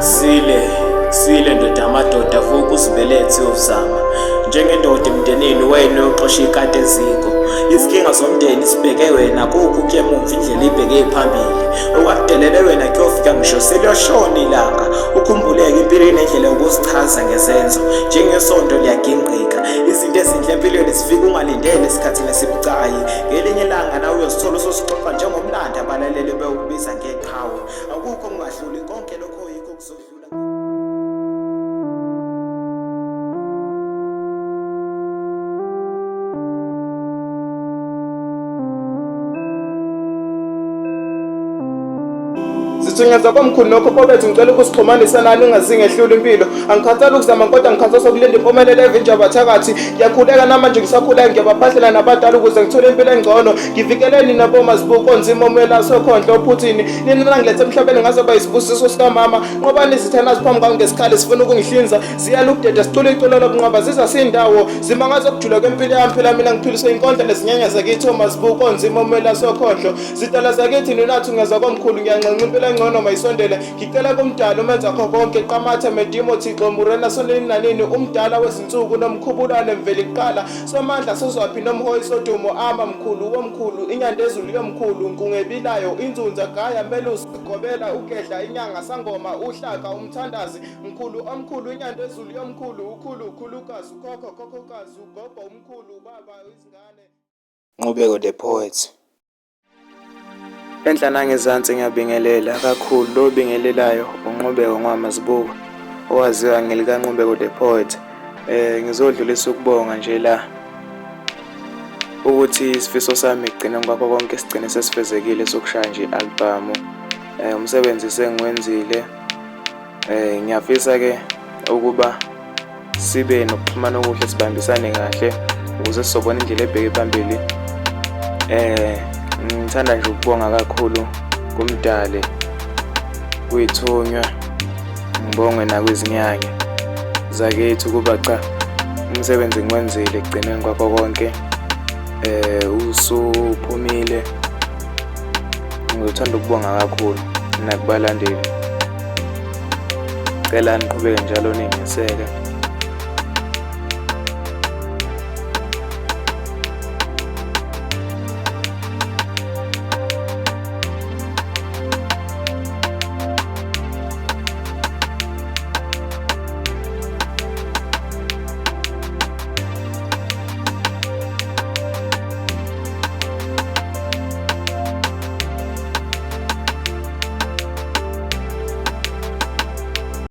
Kusile, kusile ndoda amadoda vuka uzibelethe uyozama. Njengendoda emndenini wena uyoxosha ikati eziko. Izinkinga zomndeni sibheke wena kukho ukuya emumva indlela ibheke phambili. Okwakudelele wena kuyofika ngisho seliyoshona ilanga. Ukhumbuleke impilo inendlela yokuzichaza ngezenzo. Njengesonto liyagingqika. Izinto ezinhle empilweni zifika ungalindele esikhathini esibucayi. Ngelinye ilanga nawe uyozithola ususixoxa njengomlando abalaleli bewukubiza ngeqhawe. Akukho okungadluli konke lokho yikho kuzodlula. Sithungeza komkhulu nokho bethu ngicela ukusixhumanisa nani ingazingehlula impilo. Angikhathali ukuzama kodwa ngikhathazwa ukulinda impumelelo evinjwa abathakathi. Ngiyakhuleka namanje ngisakhuleka ngiyabaphahlela nabadala ukuze ngithole impilo engcono. Ngivikeleni nabomazibuko onzima omela sokhondlo ophuthini. Nina nangilethe emhlabeni ngazoba isibusiso sikamama. Nqobani izitha naziphambi kwami ngesikhali sifuna ukungihlinza. Ziyala ukudeda sicula iculo lokunqoba ziza sindawo. Zimangaza ukujula kwempilo yami phela mina ngiphiliswe inkondlo nezinyanya zakithi omazibuko onzima omela sokhondlo. Zidala zakithi nina thungeza komkhulu ngiyanxenxa impilo engcono mayisondele. Ngicela kumdala umenza kho konke qamatha medimo thixo murena sonini nanini umdala wezinsuku nomkhubulwane mveli kuqala somandla sozwaphi nomhoyi sodumo ama mkhulu womkhulu inyandezulu yomkhulu nkungebilayo inzunza gaya melusi gobela ugedla inyanga sangoma uhlaka umthandazi mkhulu omkhulu inyandezulu yomkhulu ukhulu khulukazi ukhokho khokhokazi ugogo umkhulu ubaba izingane. Nqubeko the Poet. Enhla nangezansi ngiyabingelela kakhulu lo obingelelayo uNqubeko Ngwamazibuko owaziwa ngelikaNqubeko the Poet. Ngizodlulisa ukubonga nje la ukuthi isifiso sami kugcine kwakho konke sigcine sesifezekile sokushaya nje i-albhamu. Umsebenzi sengiwenzile. Ngiyafisa ke ukuba sibe nokuxhumana okuhle sibambisane kahle ukuze sizobona indlela ebheke phambili. Ngithanda nje ukubonga kakhulu kumdali kuyithunywa ngibonge nakwizinyanya zakithi ukuba cha umsebenzi ngiwenzile ekugcineni kwakho konke usuphumile. Ngizothanda ukubonga kakhulu nakubalandeli. Cela niqhubeke njalo ningiseke.